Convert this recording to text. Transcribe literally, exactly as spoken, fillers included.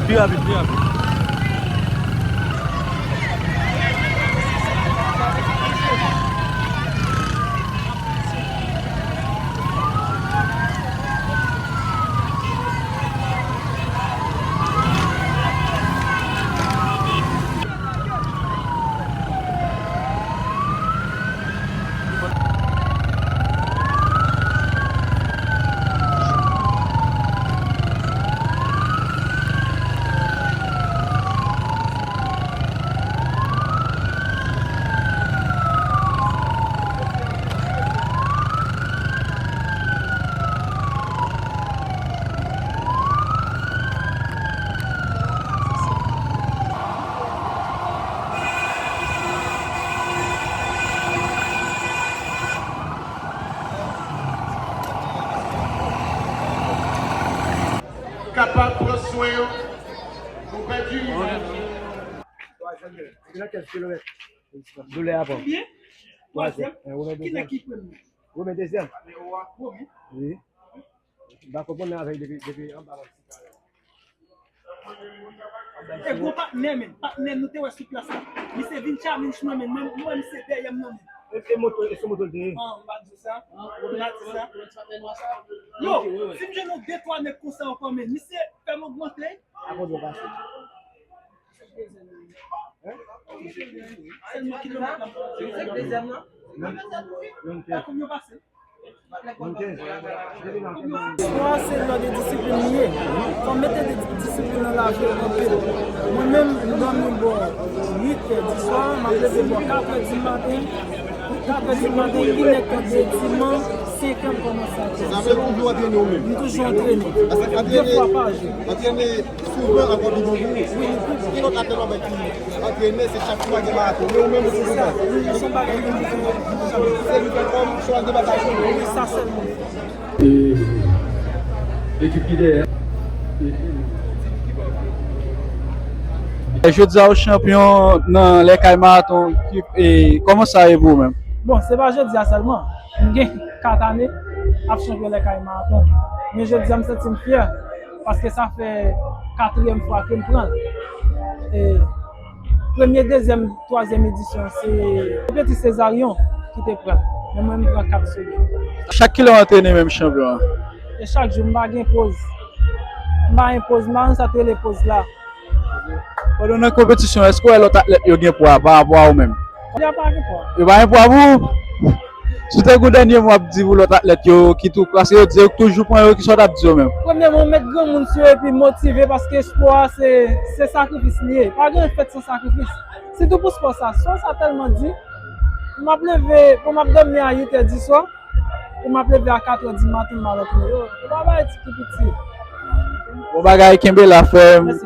Pi rapid, pi rapid. Kapab pran swen yo. Nou pèdi. Doulè a pa. Konbyen? Twazyèm. Ki nèg ki premye? Premye, dezyèm. Premye. Wi. M pa konprann avèk depi, depi anba la. E gwo patnè, men. Patnè nou te wè sou plas la. Misye vin challenge mwen, men mwen, mwen, misye dèyè m nan, men. E, e moto, e sou moto l te ye? Ah, m pa di sa. M pa di sa. Yo, si m jwenn yon de twa nèg konsa ankò, men misye fè m ogmante. Akoz yo pase? Sèlman kilomèt la. Youn te. Konbyen pase? Spò a se lòt de disiplin li ye. Fò mete de disiplin nan lavi yo anpil. Mwen menm, m dòmi bò uit è di swa, m ap leve bò kat è di maten. Kat è di maten, inèdtan, de dimanch, senk è m kòmanse antrene. Sa vle toujou antrene ou menm? M toujou antrene. De fwa pa jou. Antrene souvan ankò pi bon pou ou. Wi, li pi bon. Ki lòt atlèt w ap wè ki antrene, se chak fwa gen maraton, men ou menm ou toujou prè? Wi, se yon bagay ki pi bon. Se li fè kòm chwal de batay pou ou. Wi, sa sèlman. E, ekip ki dèyè. E jodi a, ou chanpyon nan lè kay maraton, ki, e, kòman sa ye pou ou menm? Bon, se pa jodi a sèlman. M gen kat ane ap chanpyon lè kay maraton. Men jodi a, m santi m fyè. Paske sa fè katriyèm fwa ke m pran l. E premye, dezyèm, twazyèm edisyon, se Petit Cesarion ki te pran l. Men mwen, m pran kat sou li. Chak kilè w antrene menm chanpyon an? E chak jou, m pa gen poz. M pa gen poz, m pa konn sa t rele poz la. Pandan w nan konpetisyon, èske w wè lòt atlèt yo gen pwa pa rapò a ou menm? Yo pa gen pwa. Yo pa gen pwa pou ou? Si w te gen yon dènye mo w ap di pou lòt atlèt yo ki tou, paske yo di yo toujou pran yo, kisa w t ap di yo menm? Premyèman, ou met granmoun sou yo epi motive, paske spò a se, se sakrifis li ye. Pa gen anyen k fèt san sakrifis. Sitou pou spò sa. Spò sa tèlman di, pou m ap leve, pou m ap dòmi a uit è di swa, pou m ap leve a kat è di maten, m al antrene. Yo, yo pa bagay ti ki piti. Bon bagay, kenbe la, frè m. Mèsi.